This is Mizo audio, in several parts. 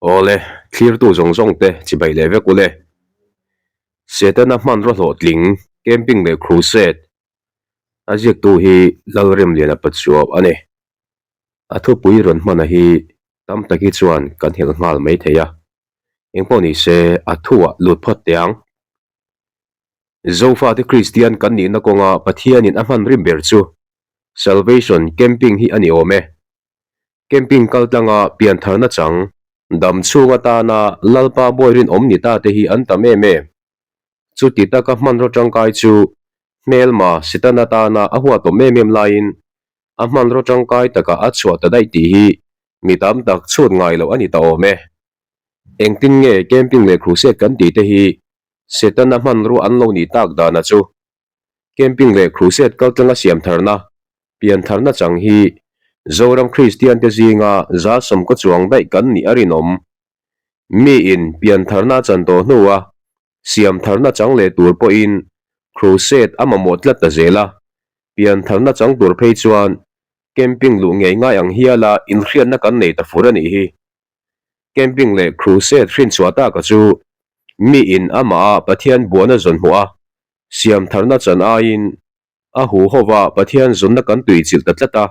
Awle, thlirtu zawng zawng te chibai leh vek ule. Setana hmanraw hlawhtling, camping leh crusade a ziaktu hi Lalremliana Pachuau a ni. A thupui rawn hmana hi tam taki chuan kan helh nghal mai thei a, engpawh ni se a thuah lut phawt teh ang. Zofate Kristian kan nihna kawnga Pathianin a hman rim ber chu Salvation Camping hi a ni awm e. Camping kal tlanga piantharna chang, dam chhung atana Lalpa bawi rinawm ni ta te hi an tam em em. Chuti taka hmanraw tangkai chu hmelma Setana tana a huatawm em em laiin a hmanraw tangkai takah a chhuah ta daih tih hi mi tam tak chhut ngai loh a ni ta awm e. Engtin nge camping leh crusade kan tih te hi Setana hmanrua an lo nih tak dana chu camping leh crusade kaltlanga siam tharna, pian tharna chang hi Zoram Kristian te zinga zalsawm kaw chuang daih kan nih a rinawm. Miin pian tharna a chan tawh hnua siam tharna chang leh tur pawhin crusade a mamawh tlat ta zel a, pian tharna chang tur phei chuan camping luh ngei ngai ang hiala inhriatna kan nei ta fur a nih hi. Camping leh crusade hrinchhuah taka chu miin amah a Pathian buana zawn hmuh a, siam tharna chan aiin a hu hova Pathian zawnna kan tuichilh ta tlat a.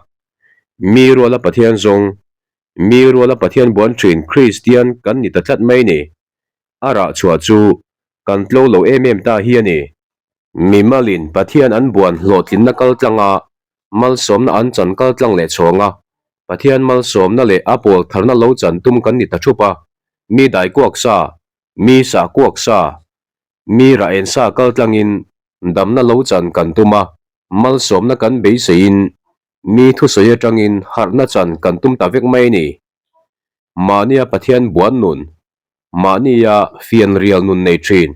Mi ruala Pathian zawng, mi ruala Pathian buan thin Kristian kan ni ta tlat mai ni. A rah chhuah chu kan tlo lo em em ta hi a ni. Mimalin Pathian an buan hlawhtlinna kal tlanga malsawmna an chan kal tlang leh chhawng a, Pathian malsawmna leh a pawl tharna lo chan tum kan ni ta thup a, mi dai kuak sa, mi sah kuak sa, mi rah en sa kal tlangin damna lo chan kan tum a, malsawmna kan beiseiin mi thusawi atangin harhna chan kan tum ta vek mai a ni. Mahnia Pathian buan nun, mahnia fianrial nun nei thin,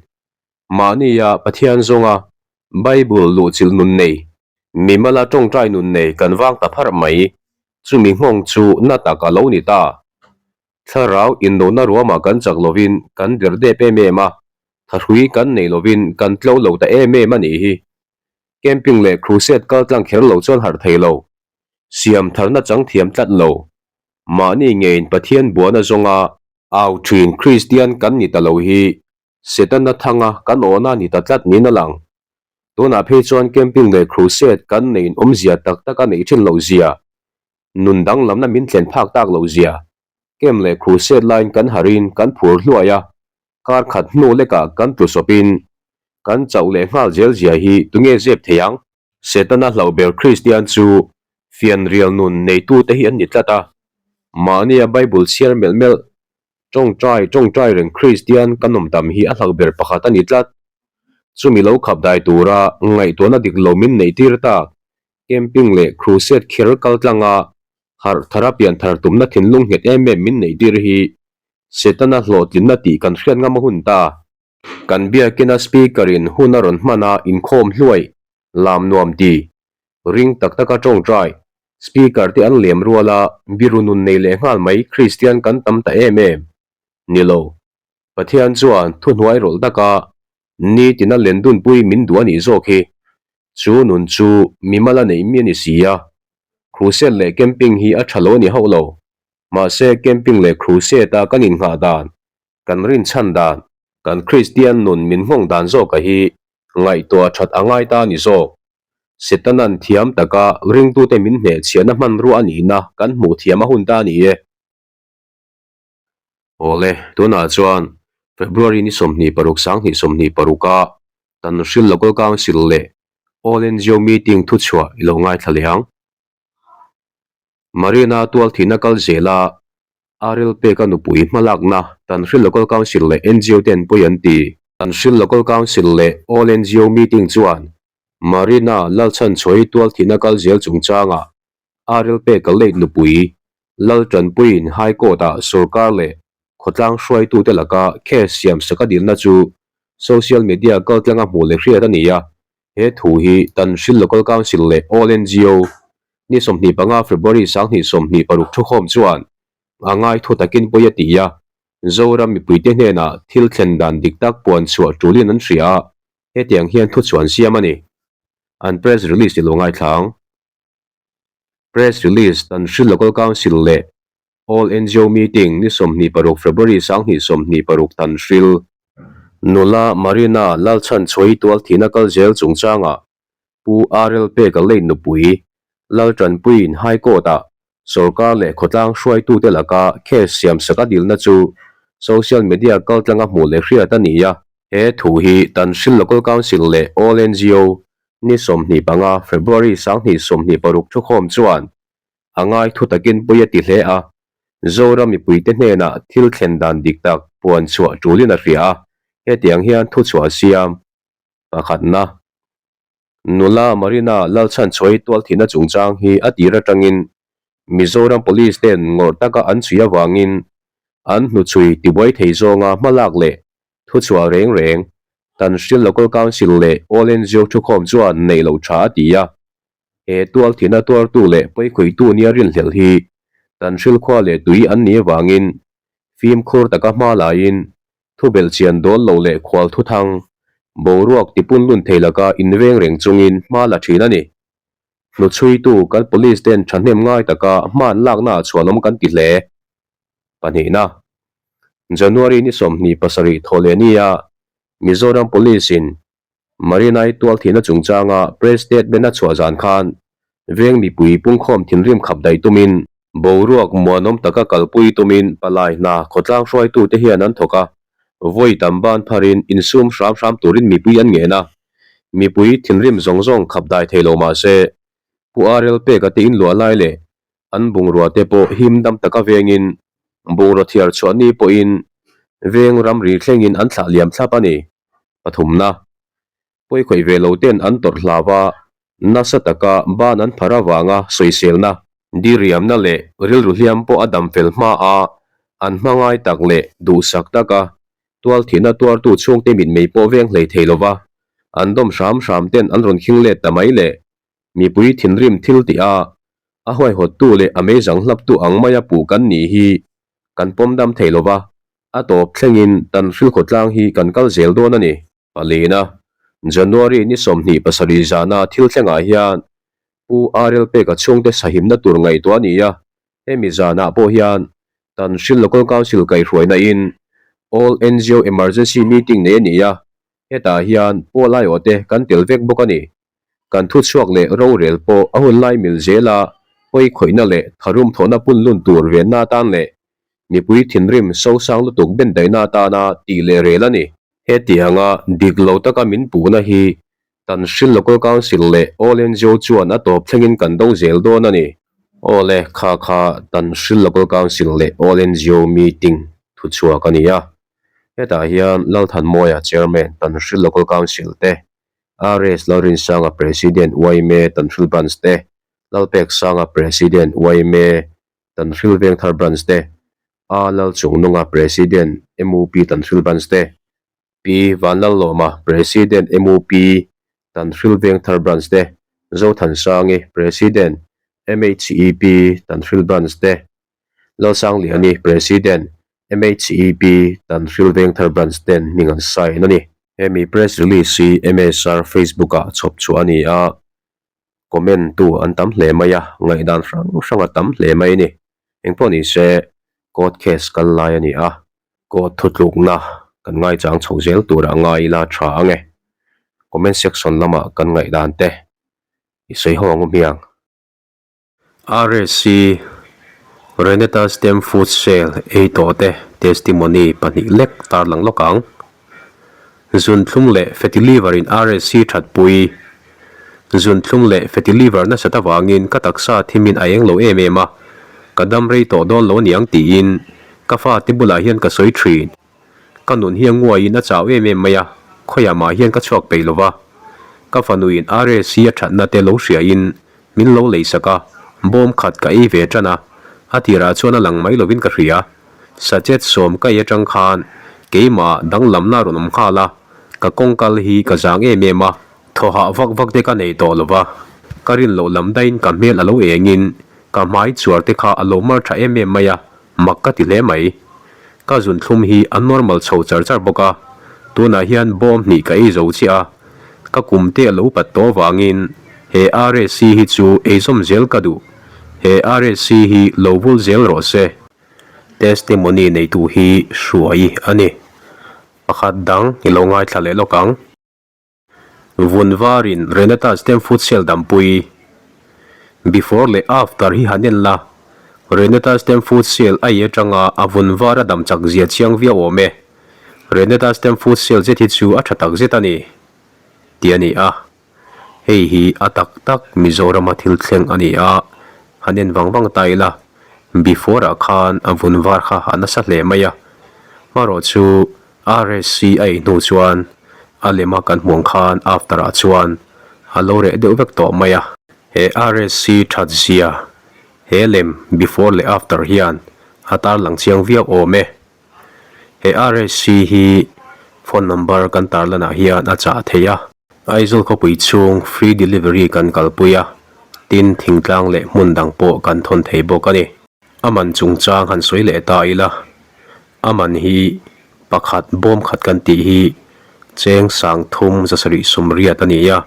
Mahnia Pathian zawnga Bible luhchilh nun nei, mimala tawngtai nun nei kan vang ta pharh mai, chumi nghawng chu na tak a lo ni ta. Thlarau indohna ruamah kan chak lovin kan der dep em em a, thahrui kan nei lovin kan tlo lo ta em em a nih hi. Camping leh crusade kal tlang kher lo chuan harh thei lo, siam tharna chang thiam tlat lo, mahni ngeiin Pathian buana zawnga au thin Kristian kan ni ta lo hi Setana thanga kan awhna ni ta tlat niin a lang. Tunah phei chuan camping leh crusade kan neiin awmzia tak tak a neih thin loh zia, nun danglamna min thlen phak tak loh zia, camp leh crusade laiin kan harin kan phur hluai a, kar khat hnu lekah kan tlu sawpin kan chauh leh nghal zel zia hi tunge zep thei ang? Setana hlauh ber Kristian chu fianrial nun neitute hi an ni tlat a, mahnia Bible chhiar melh melh Tawngtai tawngtai reng Kristian kan awm tam hi a hlauh ber pakhat a ni tlat. Chumi lo khap dai tura ngaihtuahna dik lo min neih tir tak, camping leh crusade kher kal tlanga harh thara pian thar tumna thinlung nghet em em min neih tir hi Setana hlawhtlinna tih kan hriat ngam a hun ta. Kan biakina speaker in hun a rawn hman a inkhawm hluai lam nuam ti ring tak taka tawngtai speaker te an lem rual a biru nun nei leh nghal mai Kristian kan tam ta em em ni lo. Pathian chuan thuhnuai rawlh taka nitina lendunpui min duh a nih zawk hi. Chu nun chu mimal a neih mi a ni si a. Crusade leh camping hi a tha lo a ni hauh lo. Mahse camping leh crusade a kan innghah dan Kan rinchhan dan, kan Kristian nun min nghawng dan zawka hi ngaihtuah that a ngai ta a ni zawk. Setanan thiam taka ringtute min hnehchhiahna hmanrua a nihna kan hmuh thiam a hun ta a ni e. Awle, tunah chuan February ni 26 2026 a Tanhril Local Council leh All NGO meeting thuchhuah i lo ngaithla leh ang. Marina tualthihna kal zela Aril peka nupui hmalakna Tanhril Local Council leh NGO te an pawi an ti. Tanhril Local Council leh All NGO meeting chuan Marina Lalchhanchhuahi tualthihna kal zel chungchangah Aril peka late nupui Laltanpuiin High Court-ah sorkar leh khawtlang hruaitute laka case siam sak a dilna chu social media kaltlanga hmuh leh hriat a ni a, He thu hi Tanhril Local Council leh All NGO ni 25 February 2026 thukhawm chuan a ngai thu takin pawi a ti a, Zoram mipuite hnenah thil thlen dan dik tak puan chhuah tulin an hria a, hetiang hian thu chuan siam a ni. An press release i lo ngaithla ang. Press release Tanhril Local Council leh. All NGO Meeting ni 26 February 2026 Tanhril Nula Marina Lalchhanchhuaii tualthihna kal zel chungchangah Pu RL Peka late nupui Laltanpuiin High Court-ah sorkar leh khawtlang hruaitute laka case siamsak a dilna chu social media kaltlanga hmuh leh hriat a ni a. He thu hi Tanhril Local Council leh All NGO ni 25 February 2026 thukhawm chuan a ngai thu takin pawi a ti hle a, Zoram mipuite hnenah thil thlen dan dik tak puan chhuah tulin a hria a, hetiang hian thuchhuah siam pakhatna. Nula Marina Lalchhanchhuai tualthihna chungchang hi a tir atangin Mizoram Police ten ngawrh taka an chhui avangin an hnuchhui tibuai thei zawnga hmalak leh thuchhuah reng reng Tanhril Local Council leh All NGO thukhawm chuan neih loh tha a ti a. He tualthihna tuartu leh pawikhawihtu nia rinhlelh hi Tanhril khua leh tui an nih avangin fimkhur taka hma laiin Thubelh chian dawl lo leh khual thuthang, boruak tipun lun thei laka inveng reng chungin hma la thin a ni. Hnuchhuitu kan police ten thahnem ngai taka hma an lakna ah chhuanawm kan ti hle. Pahnihna, January ni 27 thawh leh nia Mizoram Police in Marinai tualthihna chungchanga press statement a chhuah zan khan veng mipui pungkhawm thinrim khap daih tumin, boruak muanawm taka kalpui tumin palai hna khawtlang hruaitute hian an thawk a, vawi tam ban pharin insum hram hram turin mipui an ngen a, mipui thinrim zawng zawng khap dai thei lo mah se, Pu RL Peka te inluah lai leh an bungrua te pawh him dam taka vengin bungraw thiar chhuah ni pawhin veng ramri thlengin an thlah liam thlap a ni. Pathumna, Pawikhawih ve lo ten an tawrh hlau a, nasa taka ban an phar avanga sawiselna, diriamna leh rilru hliam pawh a dam fel hma a, an hma ngai tak leh duhsak taka tualthihna tuartu chhungte mitmei pawh veng hlei thei lova an dawm hram hram ten an rawn khing let ta mai le. Mipui thinrim thil tih a, a huaihawttu leh a meizang hlaptu ang maia puh kan nih hi kan pawm dam thei lova, a tawp thlengin tan hrilkhawtlang hi kan kal zel dawn a ni. Palina, January ni 27 zana thil thlengah hian Pu RL Peka chhungte sahimna tur ngaihtuah a ni a, hemi zanah pawh hian tan Hril Local Council kaihhruaina in All NGO Emergency Meeting nei a ni a, hetah hian Paul aiawhte kan tel vek bawk a ni. Kan thuchhuak leh rorel pawh a hun lai mil zela pawi khawihna leh tharum thawhna punlun tur venna atan leh mipui thinrim sosang lutuk bendaihna atana tih leh rel a ni. Hetianga dik lo taka min puhna hi Tanhril Local Council leh All NGO chuan a tawp thlengin kan do zel dawn a ni. Aw le, kha kha Tanhril Local Council leh All NGO meeting thuchhuak a ni a. Hetah hian Lalthanmawia Chairman Tanhril Local Council te RS Lalrinsanga President yma Tanhril Branch te, Lalpeksanga President yma Tanhril Vengthar Branch te, A Lalchungnunga President mup Tanhril Branch te, Pi Vanlallawma President mup Tanhril Vengthar Branch te, Zothansangi President MHEP Tanhril Branch te, Lalsangliani President MHEP Tanhril Vengthar Branch ten hming an sign a ni. Hemi press release hi MSR Facebook ah chhawp chhuah a ni a, comment tu an tam hle mai a, ngaihdan hrang hrang a tam hle mai a ni. Engpawh ni se court case kal lai a ni a, court thutlukna kan ngaichang chho zel turah ngai ila tha ang e. Comment section lamah kan ngaihdan te i sawi ho ang u hmiang. RSC, Renata Stem Food Sale ei tawh te testimony pahnih lek tarlang lawk ang. Zunthlum leh fatty liver in RSC that pui. Zunthlum leh fatty liver nasat avangin ka taksa thimin a eng lo em em a, ka dam rei tawh dawn lo aniang tiin ka fate bulah hian ka sawi thin. Ka nun hi a nguaiin a chau em em mai a, khawiah mah hian ka chhuak peih lova. Ka fanuin RSC a thatna te lo hriain Min lo leisak a, bawm khat ka ei ve tan a, a tirah chuan a lang mai lovin ka hria. Sachet sawm ka ei atang khan keimah danglamna a rawn awm nghal a, ka kawng kal hi ka zang em em a, thaw hah vak vak te ka nei tawh lo va, ka rin loh lam daihin ka hmel a lo engin ka hmai chuar te kha a lo mar tha em em mai a, mak ka ti hle mai. Ka zunthlum hi a normal chho char char bawk a, tunah hian bawm hnih ka ei zo chiah a, ka kum te a lo pat tawh avangin he RSC hi chu eizawm zel ka duh, he RSC hi lo vul zel rawh se. Testimony neitu hi Hruai a ni. Pakhat dang i lo ngaithla leh lawk ang. Vun varin Renata Stem Futsal dampui Before leh After hi han en la, Renata Stem Futsal a i atanga a vun var a dam chak zia chiang viau awm e. Renata Stem Futsal zet hi chu a tha tak zet a ni, tih a ni a. Hei hi a tak tak Mizorama thil thleng a ni a, han en vang vang ta ila, Before ah khan a vun var kha a nasa hle mai a, hmarawh chu RSC a ei hnu chuan a lema kan hmuh ang khan after ah chuan a lo reh deuh vek tawh mai a. He RSC that zia he lem before leh after hian a tarlang chiang viau awm e. He RSC hi phone number kan tarlanah hian a chah thei a. Aizawl khawpui chhung free delivery kan kalpui a, tin thingtlang leh hmun dang pawh kan thawn thei bawk a ni. A man chungchang han sawi leh ta ila, a man hi pakhat bawm khat kan tih hi cheng sang thum zasarih sumriat a ni a,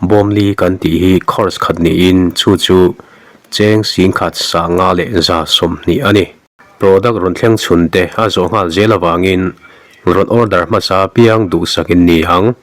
bawm li kan tih hi course khat niin chu chu cheng singkhat sanga leh za 20 a ni. Product rawn thleng chhun te a zawh nghal zel avangin rawn order hmasa piang duhsak in ni ang.